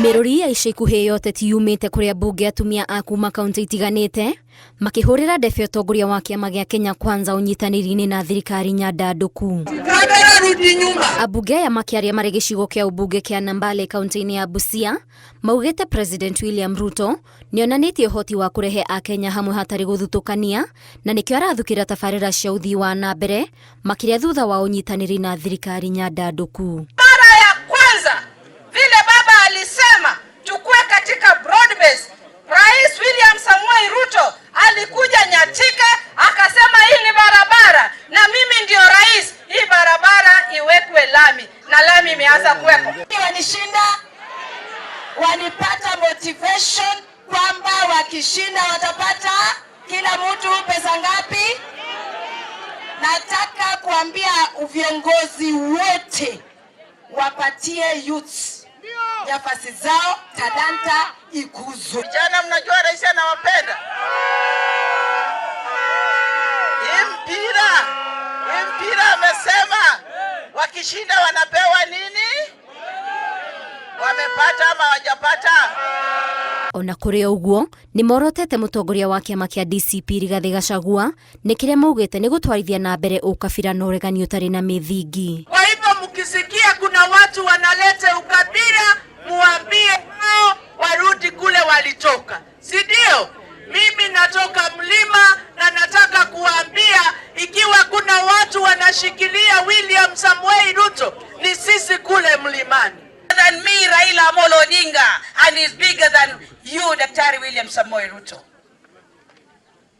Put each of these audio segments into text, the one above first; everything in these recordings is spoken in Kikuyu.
Mĩrũri ya ica ikuhĩ ya ũteti yumĩte kũrĩ ambunge atumia a kuma kaunti itiganĩte makĩhũrĩra ndebe ũtongoria wa kĩama gĩa Kenya Kwanza ũnyitanĩri-inĩ na thirikari nyandandũku. Kabera rudi nyuma. Ambunge aya makĩaria marĩ gĩcigo kĩa ũmbunge kĩa Nambale kaunti-inĩ ya Busia maugĩte President William Ruto nĩonanĩtie ũhoti wa kũrehe Akenya hamwe hatarĩ gũthutũkania na nĩkĩo arathukĩra tabarĩra cia ũthii wa na mbere makĩria thutha wa ũnyitanĩri na thirikari nyandandũku. Mara ya kwanza vile baba alisema tukue katika broad base. Rais William Samoei Ruto alikuja Nyatike akasema hii ni barabara na mimi ndio rais, hii barabara iwekwe lami na lami imeanza kuwekwa. Wanishinda, walipata motivation kwamba wakishinda watapata kila mtu pesa ngapi? Nataka kuambia viongozi wote wapatie youths nafasi zao, talanta ikuzwe. Vijana, mnajua rais anawapenda. Hii mpira, hii mpira amesema wakishinda wanapewa nini? Wamepata ama hawajapata? Ona kũrĩ o ũguo nĩ morotete mũtongoria wa kĩama kĩa DCP Rigathĩ Gachagua nĩ kĩrĩa maugĩte nĩ gũtwarithia na mbere ũkabira na ũregani ũtarĩ na mĩthingi. Kwa hivyo mkisikia kuna watu wanaleta ukabila, muambie hao warudi kule walitoka, si ndio? Mimi natoka mlima na nataka kuambia ikiwa kuna watu wanashikilia William Samoei Ruto ni sisi kule mlimani. Than me, Raila Amolo Odinga, and is bigger than you, Daktari William Samoei Ruto.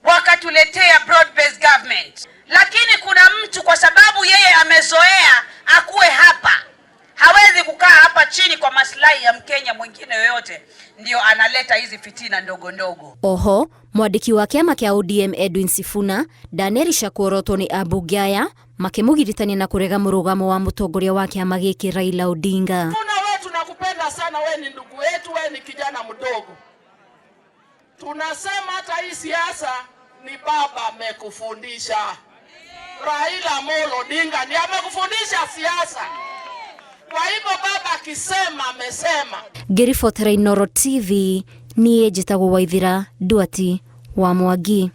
Wakatuletea broad based government, lakini kuna mtu kwa sababu yeye amezoea akuwe hapa, hawezi kukaa hapa chini kwa maslahi ya Mkenya mwingine yoyote, ndio analeta hizi fitina ndogo ndogo. Oho mwandĩki wa kĩama kĩa ODM Edwin Sifuna ndanerisha kuorotwo nĩ ambunge aya makĩmũgiritania na kũrega mũrũgamo wa mũtongoria wa kĩama gĩkĩ Raila Odinga. Tuna wewe, tunakupenda sana, wewe ni ndugu wetu, wewe ni kijana mdogo. Tunasema hata hii siasa ni baba amekufundisha. Raila Amolo Odinga ndiye amekufundisha siasa. Kwa hivyo baba akisema amesema. Ngĩribotera Inooro TV niĩ njĩtagwo Waithira Nduati wa Mwangi.